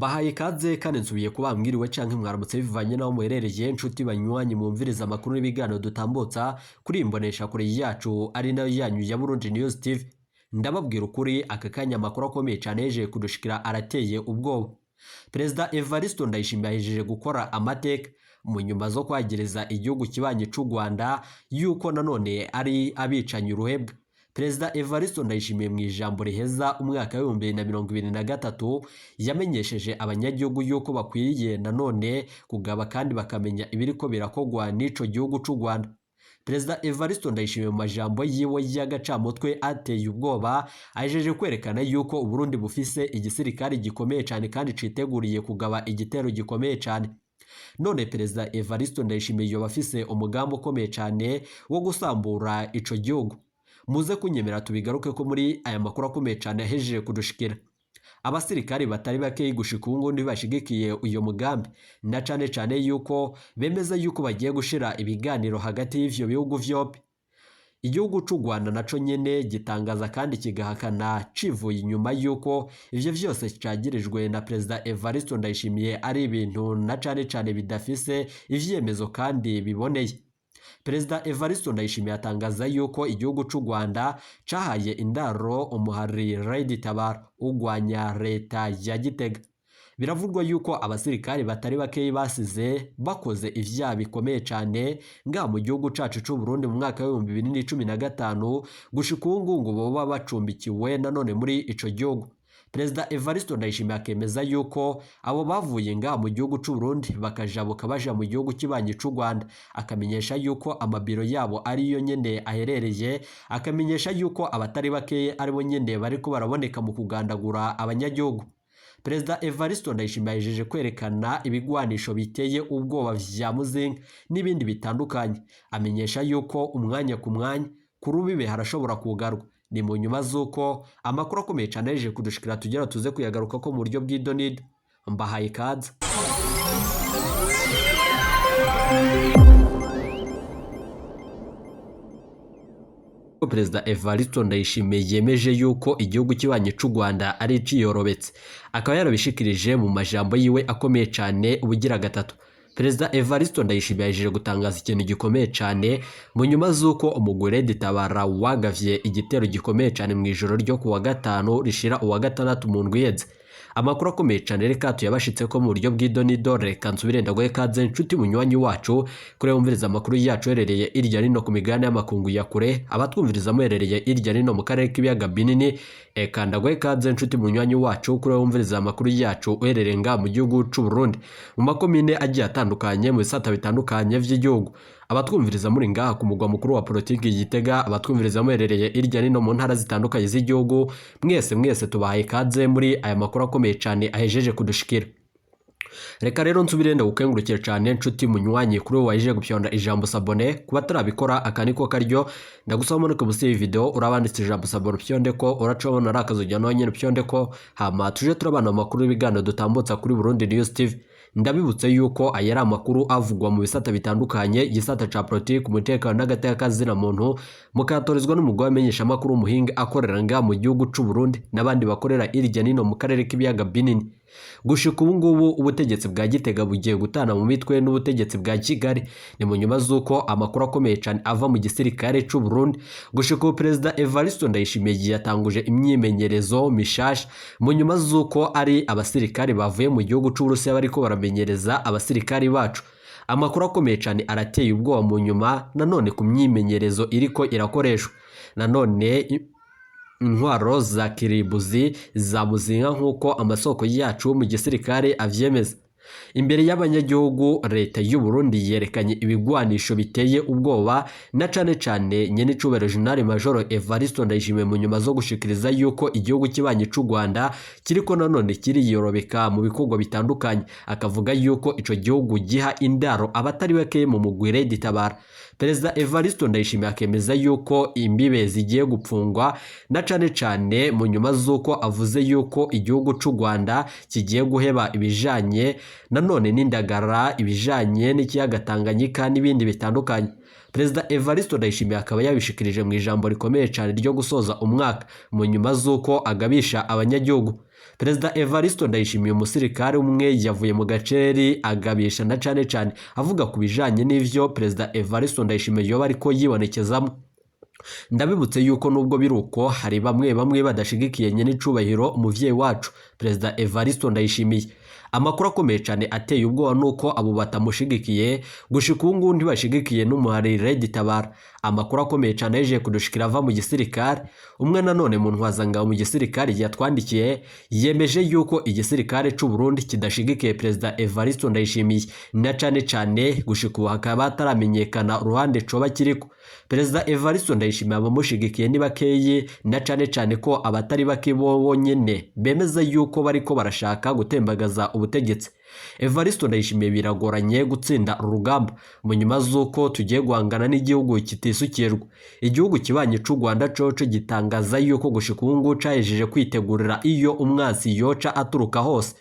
Mbahaye ikaze kandi nsubiye kuba mwiriwe canke mwaramutse bivanye n'aho muherereye, nshuti banywanyi mwumviriza amakuru n'ibiganiro dutambutsa kuri iyi mboneshakure yacu ari nayo yanyu ya Burundi News TV. Ndababwira ukuri, aka kanya amakuru akomeye cane yejeje kudushikira arateye ubwoba. Perezida Evaristo Ndayishimiye ahejeje gukora amateka mu nyuma zo kwagereza igihugu kibanyi c'u Rwanda yuko nanone ari abicanyi uruhebwa. Perezida Evaristo Ndayishimiye mu ijambo riheza umwaka w'2023 yamenyesheje abanyagihugu yuko bakwiriye nanone kugaba kandi bakamenya ibiriko birakogwa n'ico gihugu c'u Rwanda. Perezida Evaristo Ndayishimiye mu majambo yiwe y'agacamutwe ateye ubwoba ahejeje kwerekana yuko Uburundi bufise igisirikare gikomeye cane kandi citeguriye kugaba igitero gikomeye cane. None Perezida Evaristo Ndayishimiye yoba afise umugambi ukomeye cane wo gusambura ico gihugu. Muze kunyemera tubigaruke ko muri aya makuru akomeye cane yahejeje kudushikira. Abasirikari batari bakeyi gushika ubu ngubu ntibashigikiye uyo mugambi, na cane cane yuko bemeza yuko bagiye gushira ibiganiro hagati y'ivyo bihugu vyompi. Igihugu c'u Rwanda naco nyene gitangaza kandi kigahakana civuye inyuma yuko ivyo vyose cagirijwe na Perezida Evaristo Ndayishimiye ari ibintu na cane cane bidafise ivyemezo kandi biboneye. Perezida Evaristo Ndayishimiye atangaza yuko igihugu c'u Rwanda cahaye indaro umuhari Red Tabara ugwanya leta ya Gitega. Biravugwa yuko abasirikari batari bakeyi basize bakoze ivyaha bikomeye cane ngaha mu gihugu cacu c'u Burundi mu mwaka w'2015 gushika ubu ngubu ngo boba bacumbikiwe nanone muri ico gihugu. Perezida Evaristo Ndayishimiye akemeza yuko abo bavuye ngaha mu gihugu c'u Burundi bakajabuka baja mu gihugu kibanyi c'u Rwanda, akamenyesha yuko amabiro yabo ariyo nyene aherereye, akamenyesha yuko abatari bakeye aribo nyene bariko baraboneka mu kugandagura abanyagihugu. Perezida Evaristo Ndayishimiye ahejeje kwerekana ibigwanisho biteye ubwoba vya muzinga n'ibindi bitandukanye, amenyesha yuko umwanya ku mwanya ku rubibe harashobora kugarwa. Ni mu nyuma z'uko amakuru akomeye cane ahejeje kudushikira tugera tuze kuyagaruka ko mu buryo bw'idonido. Mbahaye ikaze. Perezida Evaristo Ndayishimiye yemeje yuko igihugu kibanyi c'u Rwanda ari iciyorobetse, akaba yarabishikirije mu majambo yiwe akomeye cane ubugira gatatu. Perezida Evaristo Ndayishimiye yahejeje gutangaza ikintu gikomeye cane mu nyuma z'uko umugwi Red Tabara wagavye igitero gikomeye cane mu ijoro ryo kuwa gatanu rishira uwa gatandatu mu ndwi iheze. Amakuru akomeye cane reka tuyabashitseko mu buryo bw'idonido, reka nsubire ndaguhe ikaze nshuti munywanyi wacu kure wumviriza amakuru yacu uherereye irya nino ku migabane y'amakungu ya kure, abatwumviriza muherereye irya nino mu karere k'ibiyaga binini, eka ndaguhe ikaze nshuti munywanyi wacu kure wumviriza amakuru yacu uherereye ngaha mu gihugu c'u Burundi mu makomine agiye atandukanye mu bisata bitandukanye vy'igihugu. Abatwumviriza muri ngaha ku mugwa mukuru wa politiki Gitega, abatwumviriza muherereye irya nino mu ntara zitandukanye z'igihugu, mwese mwese tubahaye ikaze muri aya makuru akomeye cane ahejeje kudushikira. Reka rero nsubire ndagukengurukire cane nshuti munywanyi kuri wowe wahejeje gupyonda ijambo sabone, kuba atarabikora aka niko karyo ndagusaba umanuke munsi y'iyi video urabanditse ijambo sabone upyonde ko uraca ubona ari akazujya nawe nyene upyonde ko, hama tuje turabana amakuru y'ibiganiro dutambutsa kuri Burundi News TV. Ndabibutse yuko aya ari amakuru avugwa mu bisata bitandukanye, igisata ca politiki, umutekano n'agateka kazina muntu, mukayatorezwa n'umugwi w'abamenyeshamakuru w'umuhinga akorera ngaha mu gihugu c'u Burundi n'abandi bakorera irya nino mu karere k'ibiyaga binini. Gushika ubu ngubu ubutegetsi bwa Gitega bugiye gutana mu mitwe n'ubutegetsi bwa Kigali. Ni mu nyuma z'uko amakuru akomeye cane ava mu gisirikare c'u Burundi. Gushika ubu Perezida Evaristo Ndayishimiye yatanguje imyimenyerezo mishasha mu nyuma z'uko ari abasirikare bavuye mu gihugu c'u Burusiya bariko baramenyereza abasirikari bacu. Amakuru akomeye cane arateye ubwoba mu nyuma nanone ku myimenyerezo iriko irakoreshwa. Nanone intwaro za kirimbuzi za muzinga nk'uko amasoko yacu mu gisirikare avyemeza. Imbere y'abanyagihugu leta y'u Burundi yerekanye ibigwanisho biteye ubwoba na cane cane nyenicubahiro General Major Evaristo Ndayishimiye mu nyuma zo gushikiriza yuko igihugu kibanyi c'u Rwanda kiriko nanone kiriyorobeka mu bikorwa bitandukanye, akavuga yuko ico gihugu giha indaro abatari bake mu mugwi Red Tabara. Perezida Evaristo Ndayishimiye akemeza yuko imbibe zigiye gupfungwa na cane cane mu nyuma z'uko avuze yuko igihugu c'u Rwanda kigiye guheba ibijanye nanone n'indagara, ibijanye n'ikiyaga Tanganyika n'ibindi bitandukanye. Perezida Evaristo Ndayishimiye akaba yabishikirije mu ijambo rikomeye cane ryo gusoza umwaka mu nyuma z'uko agabisha abanyagihugu. Perezida Evaristo Ndayishimiye, umusirikare umwe yavuye mu gaceri agabisha na cane cane avuga ku bijanye n'ivyo Perezida Evaristo Ndayishimiye yoba ariko yibonekezamo. Ndabibutse yuko nubwo biruko hari bamwe bamwe badashigikiye nyene icubahiro umuvyeyi wacu Perezida Evaristo Ndayishimiye. Amakuru akomeye cyane ateye ubwoba nuko abo batamushigikiye gushika ubu ngubu ntibashigikiye n'umuharire gitabara. Amakuru akomeye cyane yaje kudushikira ava mu gisirikare, umwe nanone mu ntwazangabo mu gisirikare yatwandikiye yemeje yuko igisirikare c'u Burundi kidashigikiye Perezida Evaristo Ndayishimiye, na cane cane gushika ubu hakaba hataramenyekana uruhande coba kiriko. Perezida Evaristo Ndayishimiye abamushigikiye ni bakeyi, na cane cane ko abatari bake bo bonyene bemeza yuko bariko barashaka gutembagaza ubutegetsi. Evaristo Ndayishimiye biragoranye gutsinda uru rugamba mu nyuma z'uko tugiye guhangana n'igihugu kitisukirwa. Igihugu kibanye c'u Rwanda coco gitangaza yuko gushika ubu ngubu cahejeje kwitegurira iyo umwansi yoca aturuka hose.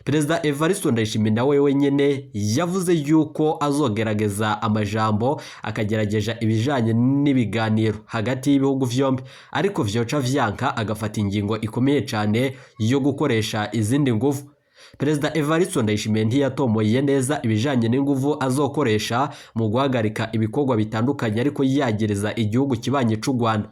Perezida Evaristo Ndayishimiye nawe wenyene yavuze yuko azogerageza amajambo, akagerageza ibijanye n'ibiganiro hagati y'ibihugu vyombi, ariko vyoca vyanka agafata ingingo ikomeye cane yo gukoresha izindi nguvu. Perezida Evaristo Ndayishimiye ntiyatomoye neza ibijanye n'inguvu azokoresha mu guhagarika ibikorwa bitandukanye, ariko yagereza igihugu kibanye c'u Rwanda.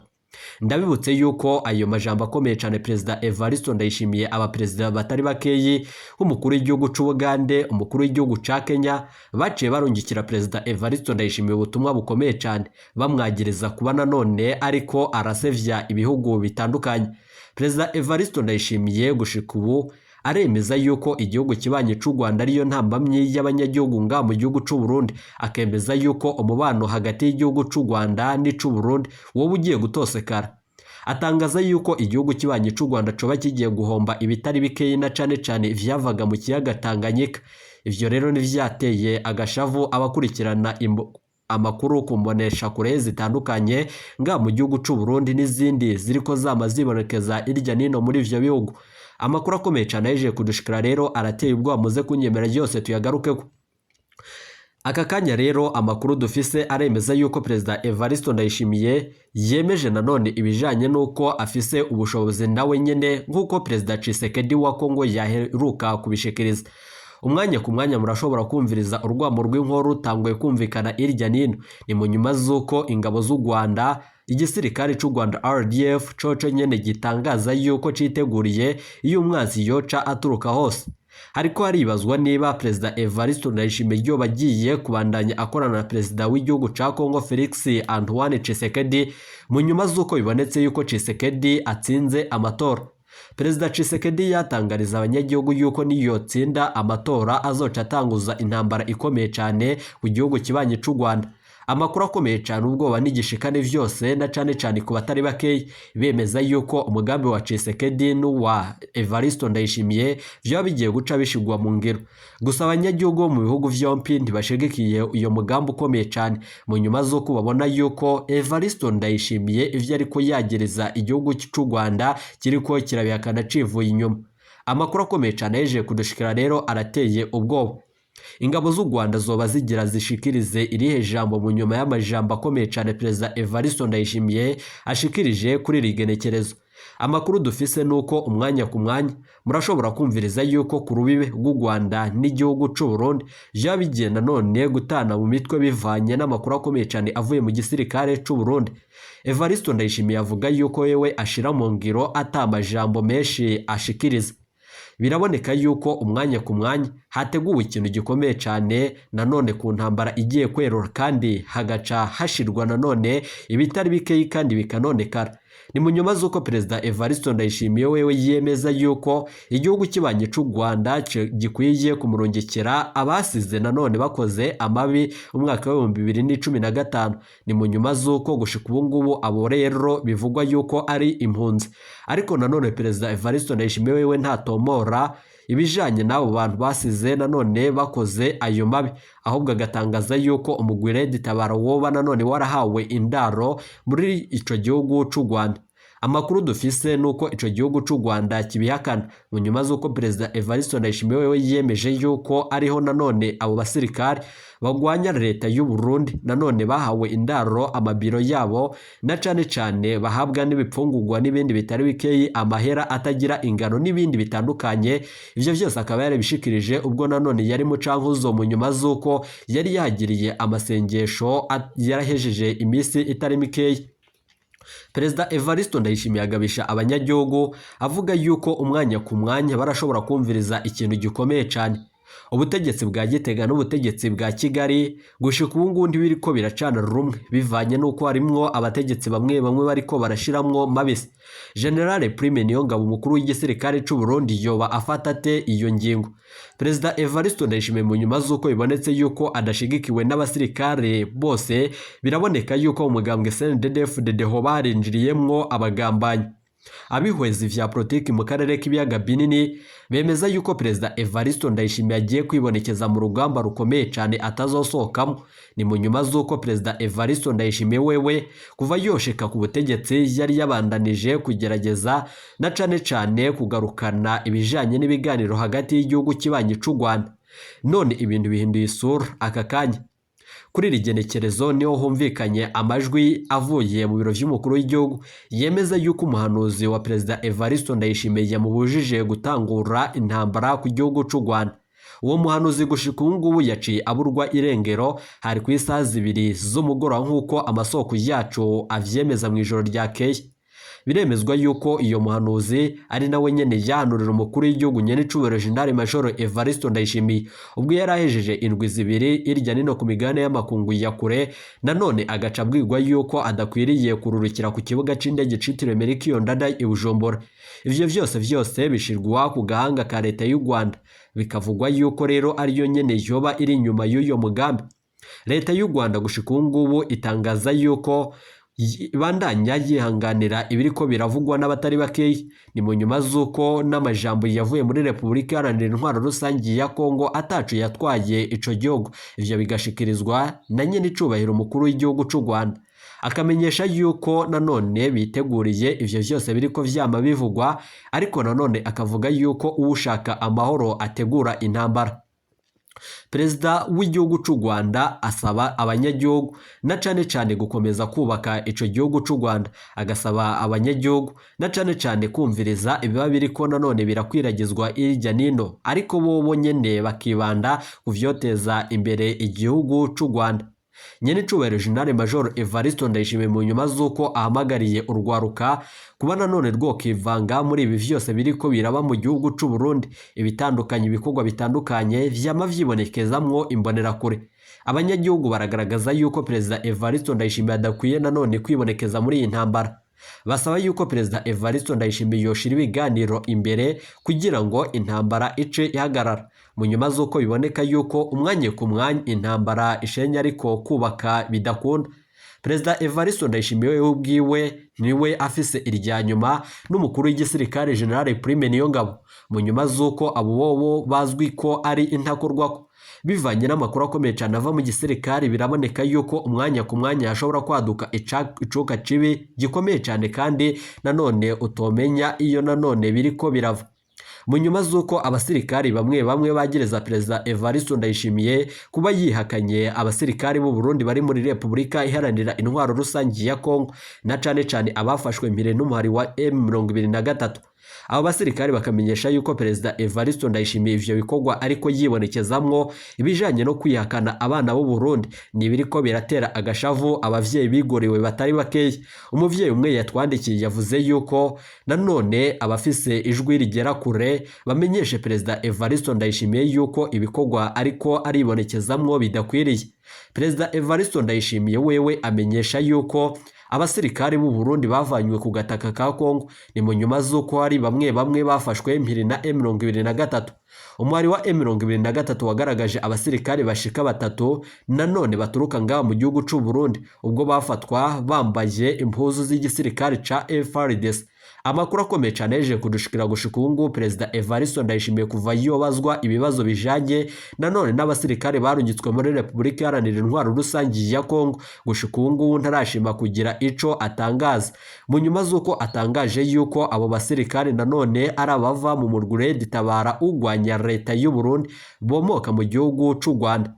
Ndabibutse yuko ayo majambo akomeye cyane Perezida Evaristo Ndayishimiye, abaperezida batari bakeyi nk'umukuru w'igihugu c'u Bugande, umukuru w'igihugu ca Kenya, baciye barungikira Perezida Evaristo Ndayishimiye ubutumwa bukomeye cyane bamwagiriza kuba nanone ariko arasevya ibihugu bitandukanye. Perezida Evaristo Ndayishimiye gushika ubu aremeza yuko igihugu kibanye c'u Rwanda ariyo ntambamyi y'abanyagihugu nga mu gihugu c'u Burundi, akemeza yuko umubano hagati y'igihugu c'u Rwanda n'ic'u Burundi wowe ugiye gutosekara. Atangaza yuko igihugu kibanye c'u Rwanda coba kigiye guhomba ibitari bikeyi na cane cane ivyavaga mu kiyaga Tanganyika. Ivyo rero ntivyateye agashavu abakurikirana amakuru ku mboneshakure zitandukanye nga mu gihugu c'u Burundi n'izindi ziriko zama zibonekeza irya nino muri ivyo bihugu. Amakuru akomeye cyane yaje kudushikira rero arateye ubwoba, muze kunyemera yose tuyagarukeko. Aka kanya rero amakuru dufise aremeza yuko Perezida Evaristo Ndayishimiye yemeje nanone ibijanye n'uko afise ubushobozi nawe nyene nk'uko Perezida Tshisekedi wa Kongo yaheruka kubishikiriza. Umwanya ku mwanya murashobora kumviriza urwamo rw'inkuru rutanguye kumvikana irya nino. Ni mu nyuma z'uko ingabo z'u Rwanda, igisirikare c'u Rwanda RDF coco nyene gitangaza yuko citeguriye iyo umwansi yoca aturuka hose. Hariko haribazwa niba Perezida Evaristo Ndayishimiye yoba agiye kubandanya akorana na Perezida w'igihugu ca Congo Felix Antoine Tshisekedi mu nyuma z'uko bibonetse yuko Tshisekedi atsinze amatora. Perezida Tshisekedi yatangariza abanyagihugu yuko niyotsinda amatora azoca atanguza intambara ikomeye cane ku gihugu kibanye c'u Rwanda. Amakuru akomeye cyane, ubwoba n'igishikane vyose na cane cane ku batari bakeyi bemeza yuko umugambi wa Tshisekedi n'uwa Evaristo Ndayishimiye vyoba bigiye guca bishigwa mu ngiro. Gusa abanyagihugu bo mu bihugu vyompi ntibashigikiye uyo mugambi ukomeye cyane mu nyuma z'uko babona yuko Evaristo Ndayishimiye ivyo ariko yagereza igihugu c'u Rwanda kiriko kirabihakana civuye inyuma. Amakuru akomeye cyane yaje kudushikira rero arateye ubwoba. Ingabo z'u Rwanda zoba zigira zishikirize irihe jambo mu nyuma y'amajambo akomeye cyane Perezida Evaristo Ndayishimiye ashikirije kuri iri genekerezo. Amakuru dufise nuko umwanya ku mwanya murashobora kumviriza yuko ku rubibe rw'u Rwanda n'igihugu c'u Burundi vyoba bigiye nanone gutana mu mitwe bivanye n'amakuru akomeye cyane avuye mu gisirikare c'u Burundi. Evaristo Ndayishimiye avuga yuko wewe ashira mu ngiro ata amajambo menshi ashikiriza. Biraboneka yuko umwanya ku mwanya hateguwe ikintu gikomeye cyane nanone ku ntambara igiye kwerura, kandi hagaca hashirwa nanone ibitari bikeyi kandi bikanonekara. Ni mu nyuma z'uko Perezida Evaristo Ndayishimiye wewe yemeza yuko igihugu kibanye c'u Rwanda gikwiye kumurungikira abasize nanone bakoze amabi umwaka w'ibihumbi bibiri n'icumi na gatanu. Ni mu nyuma z'uko gushika ubu ngubu abo rero bivugwa yuko ari impunzi, ariko nanone Perezida Evaristo Ndayishimiye wewe ntatomora ibijanye n'abo bantu basize nanone bakoze ayo mabi, ahubwo agatangaza yuko umugwi Red Tabara woba nanone warahawe indaro muri ico gihugu c'u Rwanda. Amakuru dufise nuko ico gihugu c'u Rwanda kibihakana, mu nyuma z'uko Perezida Evariste Ndayishimiye wewe yiyemeje yuko ariho nanone abo basirikare bagwanya leta y'u Burundi nanone bahawe indaro, amabiro yabo, na cane cane bahabwa n'ibipfungurwa n'ibindi bitari bikeyi, amahera atagira ingano n'ibindi bitandukanye. Ivyo vyose akaba yarabishikirije ubwo nanone yari mu Cankuzo, mu nyuma z'uko yari yagiriye amasengesho yarahejeje iminsi itari mikeyi. Perezida Evariste Ndayishimiye agabisha abanyagihugu avuga yuko umwanya ku mwanya barashobora kumviriza ikintu gikomeye cyane. Ubutegetsi bwa Gitega n'ubutegetsi bwa Kigali gushika ubu ngubu ntibiriko biracana rumwe, bivanye n'uko harimwo abategetsi bamwe bamwe bariko barashiramwo mabisi. General Prime Niyongabo, umukuru w'igisirikare c'u Burundi, yoba afata ate iyo ngingo? Perezida Evariste Ndayishimiye, mu nyuma z'uko bibonetse yuko adashigikiwe n'abasirikare bose, biraboneka yuko umugambwe CNDD-FDD hoba harinjiriyemwo abagambanyi. Abihweza vya politiki mu karere k'ibiyaga binini bemeza yuko Perezida Evariste Ndayishimiye agiye kwibonekeza mu rugamba rukomeye cyane atazosohokamo. Ni mu nyuma z'uko Perezida Evariste Ndayishimiye wewe kuva yosheka ku butegetsi yari yabandanije kugerageza na cane cane kugarukana ibijanye n'ibiganiro hagati y'igihugu kibanyi c'u Rwanda. None ibintu bihinduye isura aka kanya. Kuri iri genekerezo niho humvikanye amajwi avuye mu biro vy'umukuru w'igihugu yemeza yuko umuhanuzi wa Perezida Evariste Ndayishimiye yamubujije gutangura intambara ku gihugu c'u Rwanda. Uwo muhanuzi gushika ubu ngubu yaciye aburwa irengero, hari ku isaha 2 z'umugoroba nk'uko amasoko yacu avyemeza mu ijoro ryakeye. Biremezwa yuko iyo muhanuzi ari nawe nyene yahanurira umukuru w'igihugu nyen'icubahiro General Major Evariste Ndayishimiye ubwo yari ahejeje indwi 2 irya nino ku migabane y'amakungu ya kure, nanone agaca abwirwa yuko adakwiriye kururukira ku kibuga c'indege citiriwe Melchior Ndadaye i Bujumbura. Ivyo vyose bishirwa ku gahanga ka leta y'u Rwanda, bikavugwa yuko rero ariyo nyene yoba iri inyuma y'uyo mugambi. Leta y'u Rwanda gushika ubu ngubu itangaza yuko bandanya yihanganira ibiriko biravugwa n'abatari bakeyi. Ni mu nyuma z'uko n'amajambo yavuye muri Repubulika Iharanira Intwaro Rusange ya Kongo atacu yatwaye ico gihugu, ivyo bigashikirizwa na nyen'icubahiro umukuru w'igihugu c'u Rwanda, akamenyesha yuko nanone biteguriye ivyo vyose biriko vyama bivugwa, ariko nanone akavuga yuko uwushaka amahoro ategura intambara. Perezida w'igihugu c'u Rwanda asaba abanyagihugu na cane cane gukomeza kubaka ico gihugu c'u Rwanda, agasaba abanyagihugu na cane cane kumviriza ibiba biriko nanone birakwiragizwa irya nino, ariko bobo nyene bakibanda ku vyoteza imbere igihugu c'u Rwanda. Nyen'icubahiro General Major Evariste Ndayishimiye, mu nyuma z'uko ahamagariye urwaruka kuba nanone rwokivanga muri ibi vyose biriko biraba mu gihugu c'u Burundi, ibitandukanye, ibikorwa bitandukanye vyama vyibonekezamwo imbonerakure, abanyagihugu baragaragaza yuko Perezida Evariste Ndayishimiye adakwiye nanone kwibonekeza muri iyi ntambara. Basaba yuko Perezida Evariste Ndayishimiye yoshira ibiganiro imbere kugira ngo intambara ice ihagarara, mu nyuma z'uko biboneka yuko umwanya ku mwanya intambara ishenya ariko kubaka bidakunda. Perezida Evariste Ndayishimiye we ubwiwe niwe afise irya nyuma n'umukuru w'igisirikare General Prime Niyongabo, mu nyuma z'uko abo bobo bazwi ko ari intakorwako. Bivanye n'amakuru akomeye cyane ava mu gisirikare, biraboneka yuko umwanya ku mwanya hashobora kwaduka icuka cibi gikomeye cyane, kandi nanone utomenya iyo nanone biriko birava. Mu nyuma z'uko abasirikari bamwe bamwe bagereza Perezida Evariste Ndayishimiye kuba yihakanye abasirikari b'u Burundi bari muri Repubulika Iharanira Intwaro Rusange ya Kongo, na cane cane abafashwe mpire n'umuhari wa M23. Abo basirikari bakamenyesha yuko Perezida Evariste Ndayishimiye ivyo bikorwa ariko yibonekezamwo ibijanye no kwihakana abana b'u Burundi, ni ibiriko biratera agashavu abavyeyi bigorewe batari bakeya. Umuvyeyi umwe yatwandikiye yavuze yuko nanone abafise ijwi rigera kure bamenyeshe Perezida Evariste Ndayishimiye yuko ibikorwa ariko aribonekezamwo bidakwiriye. Perezida Evariste Ndayishimiye wewe amenyesha yuko abasirikari b'u Burundi bavanywe ku gataka ka Kongo, ni mu nyuma z'uko hari bamwe bamwe bafashwe mpiri na M23. Umwari wa M23 wagaragaje abasirikari bashika 3 nanone baturuka ngaha mu gihugu c'u Burundi, ubwo bafatwa bambaye impuzu z'igisirikare ca FARDC. Amakuru akomeye cyane yaje kudushikira gushika ubu ngubu, Perezida Evariste Ndayishimiye kuva yobazwa ibibazo bijanye nanone n'abasirikare barungitswe muri Repubulika Iharanira Intwaro Rusange ya Kongo, gushika ubu ngubu ntarashima kugira ico atangaza. Mu nyuma z'uko atangaje yuko abo basirikare nanone ari abava mu murwi Tabara ugwanya leta y'u Burundi bomoka mu gihugu c'u Rwanda.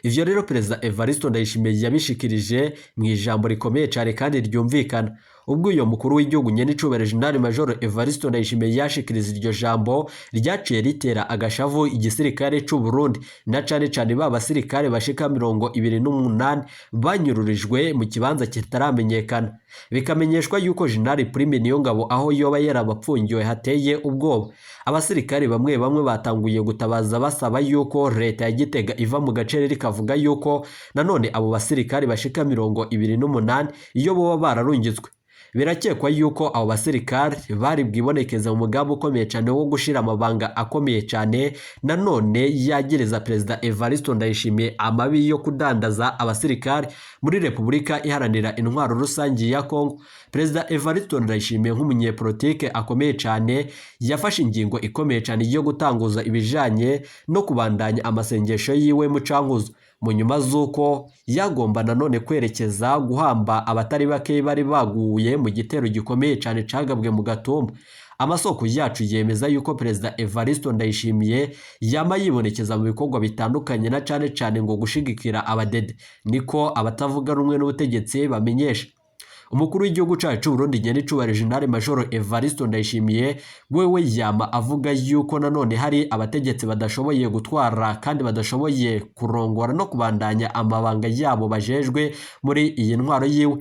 Ivyo rero Perezida Evariste Ndayishimiye yabishikirije mu ijambo rikomeye cyane kandi ryumvikana. Ubwo uyo mukuru w'igihugu nyenicubahiro Jenerali Major Evariste Ndayishimiye yashikiriza iryo jambo, ryaciye ritera agashavu igisirikare c'u Burundi, na cane cane ba basirikare bashika 28 banyururijwe mu kibanza kitaramenyekana. Bikamenyeshwa yuko Jenerali Prime Niyongabo aho yoba yarabapfungiwe hateye ubwoba. Abasirikare bamwe bamwe batanguye gutabaza basaba yuko leta ya Gitega iva mu gacerere, ikavuga yuko nanone abo basirikare bashika 28 iyo boba bararungitswe. Birakekwa yuko abo basirikare bari bwibonekeza mu mugambi ukomeye cyane wo gushira amabanga akomeye cyane nanone yagereza Perezida Evariste Ndayishimiye amabi yo kudandaza abasirikare muri Repubulika Iharanira Intwaro Rusange ya Kongo. Perezida Evariste Ndayishimiye nk'umunyepolitike akomeye cyane yafashe ingingo ikomeye cyane yo gutanguza ibijanye no kubandanya amasengesho yiwe mu Cankuzo, mu nyuma z'uko yagomba nanone kwerekeza guhamba abatari bake bari baguye mu gitero gikomeye cyane cagabwe mu Gatumba. Amasoko yacu yemeza yuko Perezida Evariste Ndayishimiye yama yibonekeza mu bikorwa bitandukanye, na cane cane ngo gushigikira abadede, niko abatavuga rumwe n'ubutegetsi bamenyesha. Umukuru w'igihugu cacu c'u Burundi nyenicubahiro Jenerali Major Evariste Ndayishimiye wewe yama avuga yuko nanone hari abategetsi badashoboye gutwara kandi badashoboye kurongora no kubandanya amabanga yabo bajejwe muri iyi ntwaro yiwe.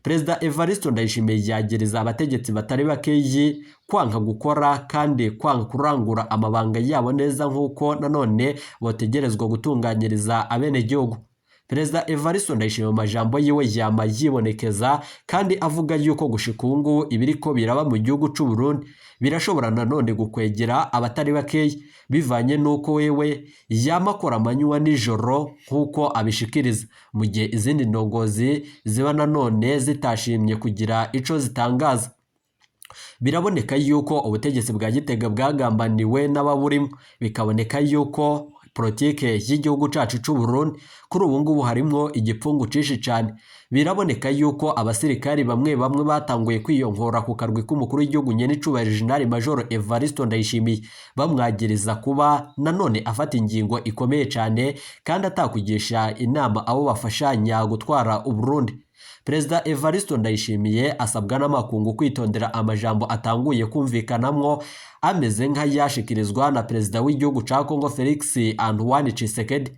Perezida Evariste Ndayishimiye yagereza abategetsi batari bakeyi kwanka gukora kandi kwanga kurangura amabanga yabo neza nk'uko nanone botegerezwa gutunganyiriza abenegihugu. Perezida Evariste Ndayishimiye mu majambo yiwe yama yibonekeza kandi avuga yuko gushika ubu ngubu ibiriko biraba mu gihugu c'u Burundi birashobora nanone gukwegera abatari bakeyi, bivanye n'uko wewe yama akora amanywa nijoro nk'uko abishikiriza, mu gihe izindi ndongozi ziba nanone zitashimye kugira ico zitangaza. Biraboneka yuko ubutegetsi bwa Gitega bwagambaniwe n'ababurimo, bikaboneka yuko politike y'igihugu cacu c'u Burundi kuri ubu ngubu harimwo igipfungu cinshi cane. Biraboneka yuko abasirikari bamwe bamwe batanguye kwiyongora ku karwi k'umukuru w'igihugu nyenicubahiro Jenerali Major Evariste Ndayishimiye, bamwagiriza kuba nanone afata ingingo ikomeye cane kandi atakugisha inama abo bafashanya gutwara Uburundi. Perezida Evariste Ndayishimiye asabwa n'amakungu kwitondera amajambo atanguye kumvikanamwo ameze nk'ayashikirizwa na Perezida w'igihugu ca Congo Felix Antoine Tshisekedi.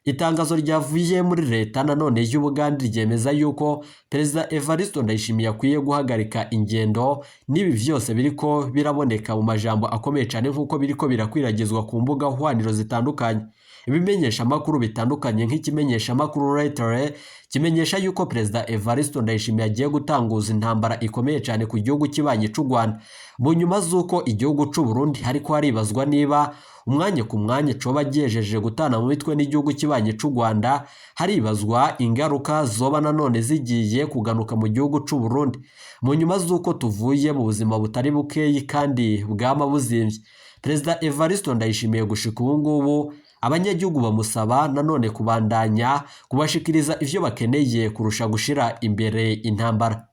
Itangazo ryavuye muri leta nanone y'Ubugande ryemeza yuko Perezida Evariste Ndayishimiye akwiye guhagarika ingendo n'ibi vyose biriko biraboneka mu majambo akomeye cane nk'uko biriko birakwiragizwa ku mbuga hwaniro zitandukanye. Ibimenyesha makuru bitandukanye nk'ikimenyesha makuru Reuters kimenyesha yuko Perezida Evariste Ndayishimiye agiye gutanguza intambara ikomeye cyane ku gihugu kibanyi c'u Rwanda, mu nyuma z'uko igihugu c'u Burundi hariko haribazwa niba umwanya ku mwanya coba gihejeje gutana mu mitwe n'igihugu kibanyi c'u Rwanda. Haribazwa ingaruka zoba nanone zigiye kuganuka mu gihugu c'u Burundi mu nyuma z'uko tuvuye mu buzima butari bukeyi kandi bwama buzimvye. Perezida Evariste Ndayishimiye gushika ubu ngubu abanyagihugu bamusaba nanone kubandanya kubashikiriza ivyo bakeneye kurusha gushira imbere intambara.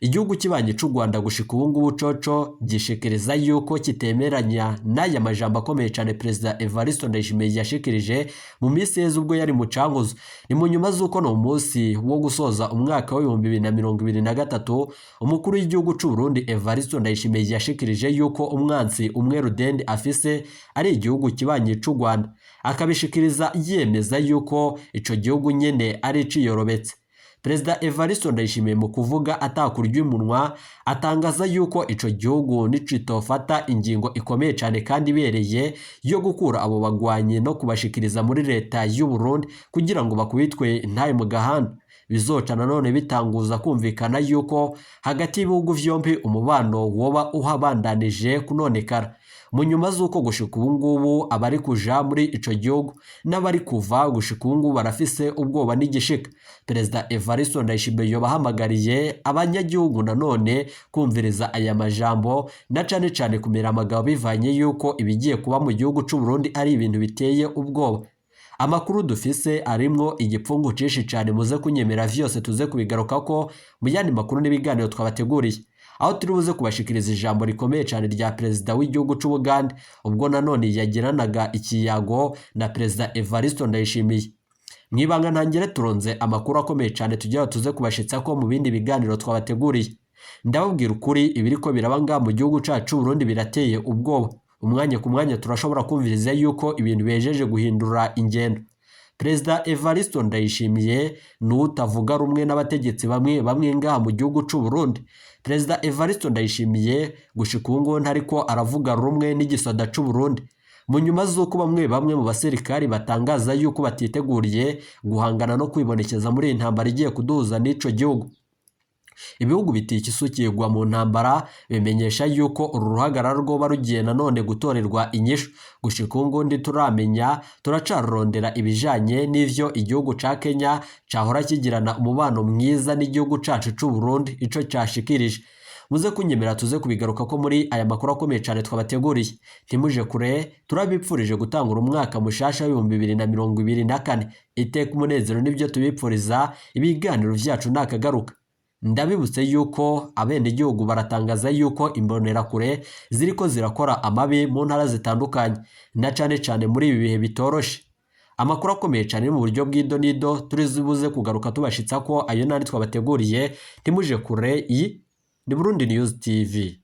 Igihugu kibanyi c'u Rwanda gushika ubu ngubu coco gishikiriza yuko kitemeranya n'aya majambo akomeye cane Perezida Evariste Ndayishimiye yashikirije mu minsi iheze ubwo yari mu Cankuzo. Ni mu nyuma z'uko no munsi wo gusoza umwaka wa 2023 umukuru w'igihugu c'u Burundi Evariste Ndayishimiye yashikirije yuko umwansi umwe rudende afise ari igihugu kibanyi c'u Rwanda, akabishikiriza yemeza yuko ico gihugu nyene ari iciyorobetse. Perezida Evariste Ndayishimiye mu kuvuga atakurya umunwa atangaza yuko ico gihugu nicitofata ingingo ikomeye cane kandi ibereye yo gukura abo bagwanyi no kubashikiriza muri leta y'u Burundi kugira ngo bakubitwe intahe mu gahanda, bizoca nanone bitanguza kumvikana yuko hagati y'ibihugu vyombi umubano woba uhabandanije kunonekara. Mu nyuma z'uko gushika ubu ngubu abari kuja muri ico gihugu n'abari kuva gushika ubu ngubu barafise ubwoba n'igishika. Perezida Evariste Ndayishimiye yobahamagariye abanyagihugu nanone kumviriza aya majambo na cane cane kumira amagabo bivanye yuko ibigiye kuba mu gihugu c'u Burundi ari ibintu biteye ubwoba. Amakuru dufise arimwo igipfungu cinshi cane, muze kunyemera vyose tuze kubigarukako mu yandi makuru n'ibiganiro twabateguriye, aho turi buze kubashikiriza ijambo rikomeye cane rya perezida w'igihugu c'Ubugande ubwo nanone yagiranaga ikiyago na perezida Evariste Ndayishimiye. Mwibanga ntangere turonze amakuru akomeye cane tugira tuze kubashitsa ko mu bindi biganiro twabateguriye. Ndababwira ukuri, ibiriko biraba ngaha mu gihugu cacu Burundi birateye ubwoba. Umwanya ku mwanya turashobora kumviriza yuko ibintu bejeje guhindura ingendo. Perezida Evariste Ndayishimiye ni utavuga rumwe n'abategetsi bamwe bamwe ngaha mu gihugu c'u Burundi. Perezida Evariste Ndayishimiye gushika ubu ngubu ntariko aravuga rumwe n'igisoda c'u Burundi. Mu nyuma z'uko bamwe bamwe mu basirikari batangaza yuko batiteguriye guhangana no kwibonekeza muri iyi ntambara igiye kuduhuza n'ico gihugu. Ibihugu bitikisukirwa mu ntambara bimenyesha yuko uru ruhagarara rwoba rugiye nanone gutorerwa inyishu. Gushika ubu ngubu ntituramenya, turacarondera ibijanye n'ivyo igihugu ca Kenya cahora kigirana umubano mwiza n'igihugu cacu c'u Burundi ico cashikirije. Muze kunyemera tuze kubigaruka ko muri aya makuru akomeye cane twabateguriye. Ntimuje kure, turabipfurije gutangura umwaka mushasha w'2024. Iteka umunezero nibyo tubipfuriza, ibiganiro vyacu nakagaruka. Ndabibutse yuko abenegihugu baratangaza yuko imbonerakure ziriko zirakora amabi mu ntara zitandukanye na cane cane muri ibi bihe bitoroshe. Amakuru akomeye cane mu buryo bw'idonido turibuze kugaruka tubashitsa ko ayo nandi twabateguriye. Ntimuje kure, iyi ni Burundi News TV.